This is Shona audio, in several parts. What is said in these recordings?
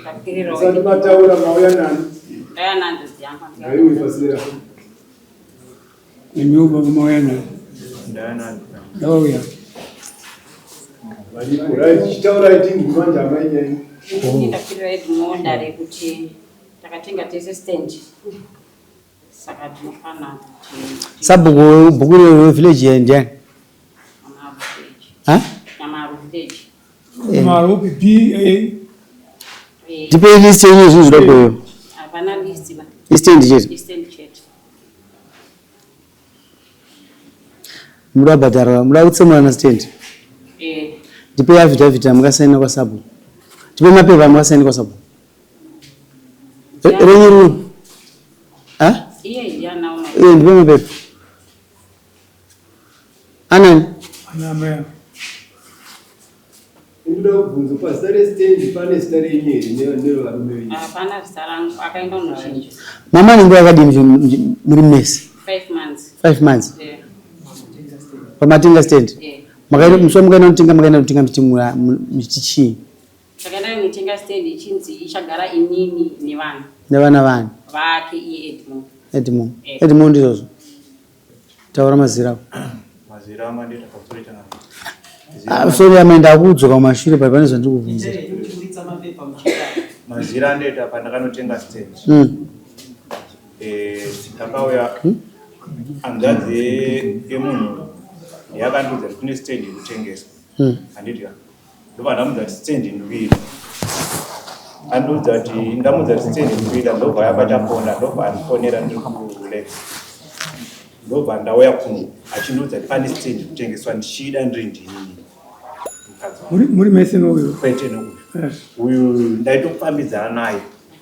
Ndakwirirawo. Musati mataura mauya nani? Ndauya nanzvadzi yangu. Ngaiuye pasera. Nemiwo baba mauya nani? Ndauya nani? Ndauya. Varipo. Right, chitaurai tinzwe manje amai nyenyu. Ini ndakwirira Edmore dare kuti takatenga tese stand. Saka tinofana kuti Sabhuku bhuku revillage ndiani? Nyamaru village. Ha? Nyamaru village. Nyamaru upi? B A. Ndipei list yenyu yezvinhu zvinoda kuwewa. Hapana list ba. Istand chete. Istand chete. Muda kubhadhara, muda kutsemurana stand. Eh. Ndipei affidavit yamukasaina kwasabhuku. Ndipei mapepa amukasaina kwasabhuku. Renyu rino. Ha? Iye ndiye anawo. Eh, ndipei mapepa. Anani? Ana amai. Ndinoda kubvunza pazita restendi pane zita renyu here nerevarume venyu? Hapana zita rangu, akaenda unochinja. Mama nenguva yakadini muri mese? 5 months. 5 months. Yeah. Pamatenga stand. Yeah. Makaenda musi wamakaenda kunotenga makaenda kunotenga muchiti muchiti chii? Takaenda kunotenga stand ichinzi ichagara inini nevana. Nevana vani? Vake iye Edmond. Edmond. Eh. Edmond ndizvozvo. Taura mazira ako. Mazira amai ndakakutoita. Ah, sorry amai ndakudzoka kumashure pari pane zvandiri kubvunzira. Mazira andoita pandakanotenga stand. Eh, ndakauya hanzvadzi yemunhu yakandiudza kuti kune stand yekutengeswa. Handiti ka? Ndobva ndamuudza kuti stand ndikuida. Andiudza kuti ndamuudza kuti stand ndikuida ndobva yabata foni ndobva andifonera ndiri kuLex. Ndobva ndauya kuno achindiudza kuti pane stand ikutengeswa ndichiida ndiri ndini mukadzi wangu. Muri muri mese nouyu. Kwete neuyu. Eh. Uyu ndaitofambidzana naye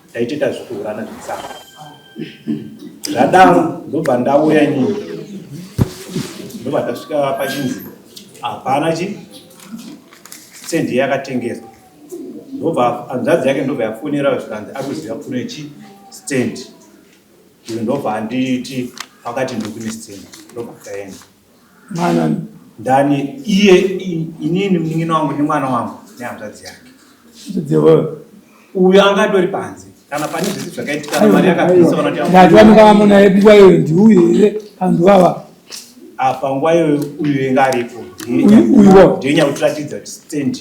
ndaitoita zvekuhurana zvetsamba. Zvadaro ndobva ndauya inini ndobva ndasvika pachinzi hapana chi stand yakatengeswa ndobva hanzvadzi yake ndobva yafonera zvikanzi akuziva kuno chi stand uyu ndobva anditi pakati ndokune stand ndobva taenda Mwana ndani iye inini munin'ina wangu nemwana wangu nehanzvadzi yake dzevo. uyu anga atori panze kana pane zvese zvakaitika mari yakabvisa kana kuti Ndati vanokava naye nguva iyoyo ndiuyu here vanhu vava. apa nguva iyoyo uyu inga aripo Uyu- uyuwo. ndiye nyakutiratidza kuti stand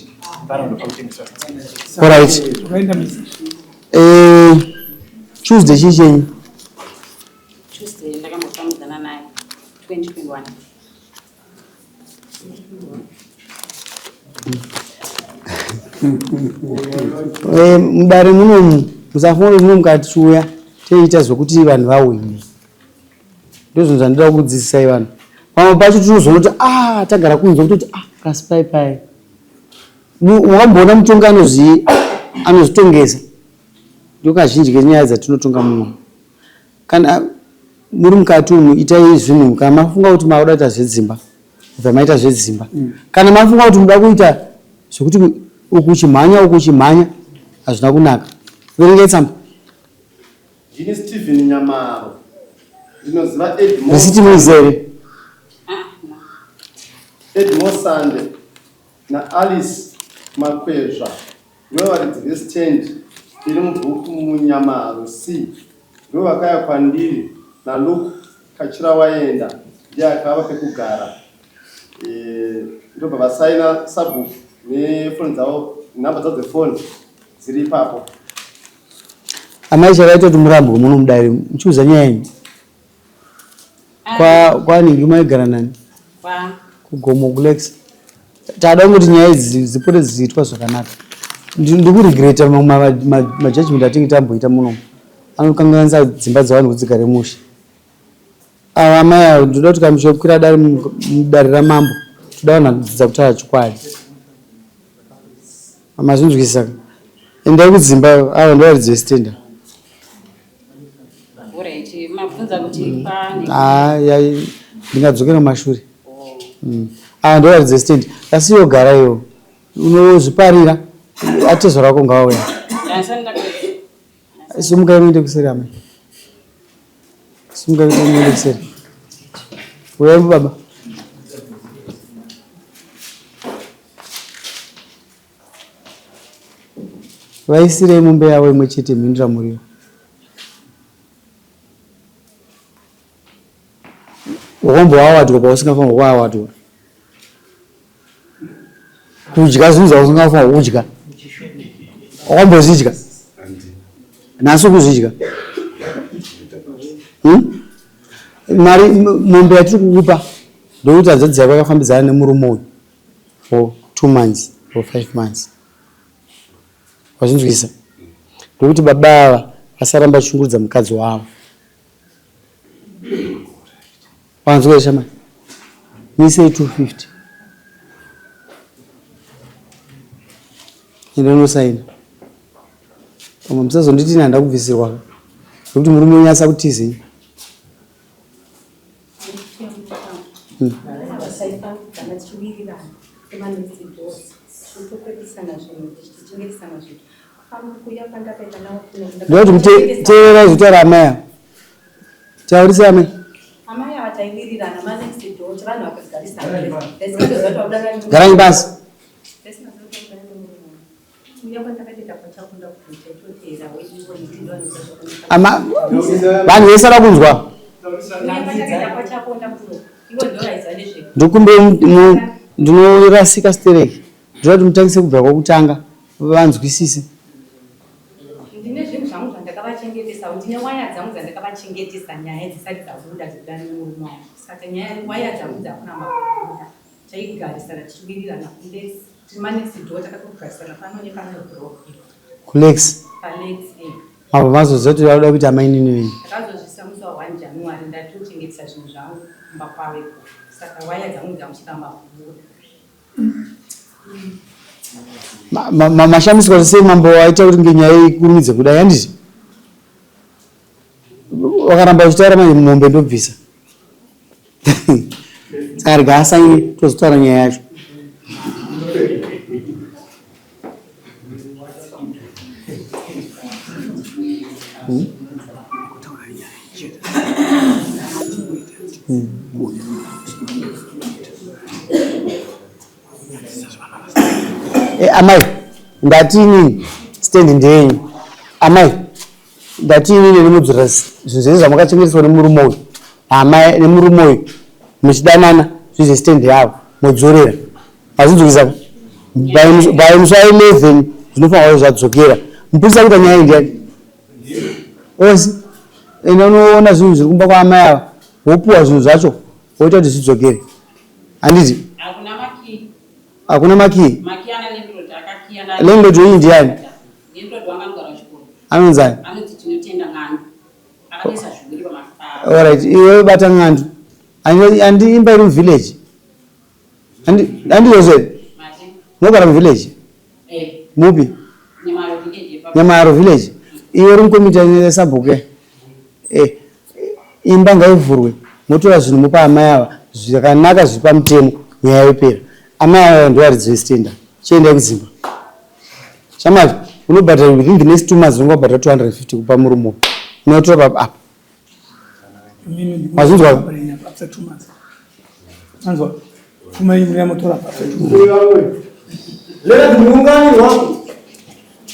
pana ndopa kutengeswa stand Alright. Vakaenda mese. Eh, Tuesday chii chenyu? Tuesday ndakambofambidzana naye 2021. Eh, mudare munomu musafunga kuti muno mukatiuya toita zvekuti vanhu vahwine. Ndozvinhu zvandinoda kudzidzisai vanhu. Pamwe pacho tinozoona kuti ah tagara kunze kutoti ah kasi pai pai. Wakamboona mutongi anozvi anozvitongesa. Ndiko kazhinji kenyaya dzatinotonga muno. Kana muri mukati umu itai zvinhu kana mafunga kuti makuda kuita zvedzimba bva maita zvedzimba. Kana mafunga kuti muda kuita zvekuti uku uchimhanya uku uchimhanya hazvina kunaka. Verengai tsamba. Ndini Steven Nyamaro. Ndinoziva Edmore. Risiti muiziva here? Edmore Sande naAlice Makwezva ndivo varidzi vestand iri mubhuku muNyamaro C. Ndivo vakauya kwandiri naLuke Kachirawaenda ndiye akavapa pekugara. Eh, ndobva vasaina sabhuku nefoni dzavo, nhamba dzavo dzefoni dziri ipapo. Amai chakaita kuti murambwe muno mudare muchiuza nyaya yenyu. Kwa kwanhingi maigara nani? Kwa Kugomo kuLex. Tada kungoti nyaya idzi dzipote dzichiitwa zvakanaka. Ndikuregreta mamwe majudgment atinge tamboita muno. Anokanganisa dzimba dzevanhu kuti dzigare mushe. Ava amai ava ndinoda kuti kana muchikwira dare mudare ramambo toda vanhu vanodzidza kutaura chokwadi. Mazvinzwisisa ka? Endai kudzimba ava ndovaridzi vestand. Alright, mabvunza kuti pane. Ah, ya ndingadzokera kumashure. Ah, ndovaridzi vestand. Asi iwe gara iwe. Unozviparira. Atezvara wako ngavauya. Ndasati ndapedza. Simukai muende kuseri amai. Simukai muende kuseri. Uyai baba. Vaisirei mombe yavo imwe chete mhindura muriwo. Wakamboawadwa pausingafanirwa kuawadwa. Kudya zvinhu zvausingafanirwa kudya. Wakambozvidya? Nhasi ukuzvidya? Hmm? Mari mombe yatiri kukupa ndokuti hanzvadzi yako yakafambidzana nemurume uyu for 2 months or 5 months. Wazvinzwisa? Ndokuti baba ava vasaramba vachishungurudza mukadzi wavo. Wanzwa here shamani? Misei 250. Ende unosaina. Pamwe musazonditi ini handina kubvisirwa. Nekuti murume wenyu asakutizei. Ndoti teererai zvitaura amai ava. Taurisai amai. Garai pasi. Ama vanhu vese vakunzwa. Ndokumbe ndinorasika stereki. Ndoda kuti mutangise kubva kwakutanga vanzwisise. Ndine zvinhu zvangu zvandakavachengetesa, ndine waya dzangu dzandakavachengetesa nyaya dzisati dzabuda dzekuda nemurume wangu. Saka nyaya waya dzangu dzakuramba kubuda. Taigarisana tichiwirirana kulex tiri manext door takatogarisana pano nepano bro Kulex. Palex eh. Mabva mazoziva kuti vakuda kuita mainini venyu. Takazozvisa musi wa 1 January ndatochengetesa zvinhu zvangu kumba kwaveko. Saka waya dzangu dzamuchiramba kubuda. Mashamiswa sei mambo waita kuti ngenyaya ikurumidze kudai handiti? Wakaramba uchitaura manje mombe ndobvisa. Saka rega asaine tozotaura nyaya yacho. Eh, amai ndati inini stand ndeyenyu amai ndati inini ndinodzorera zvinhu zvese zvamakachengeteswa nemurume uyu amai nemurume uyu muchidanana zvinhu zvestand yavo modzorera mazvinzwisa by musi wa 11 zvinofanira kuva zvadzokera mupurisa kuita nyaya iyi ndiyani osi enda unoona zvinhu zviri kumba kwaamai ava wopuwa zvinhu zvacho woita kuti zvidzokere handiti Hakuna makii. hakuna makii Makii ana landlord akakiya na landlord wenyu ndiani Landlord wanga anogara kuchikoro. anonzi ani Anonzi Tinotenda N'andu. Akatoisa zviviri pama Alright, iwe bata n'andu Andi andi imba iri muvillage Andi andizvo here mati. munogara muvillage Eh, mupi Nyamaro village ipapo. Nyamaro village iwe uri mukomiti yesabhuku eh, imba ngaivhurwe motora zvinhu mopa amai ava zvakanaka zviri pamutemo nyaya yopera amai ava ndovaridzi vestand chiendai kudzimba shamwari unobhadhara within the next 2 months unonga wabhadhara 250 kupa murume uyu unotora pa apa Mazvinzwa? After 2 months. Manzwa. Pfuma yenyu yamotora after 2 months. Lera muunganirwa.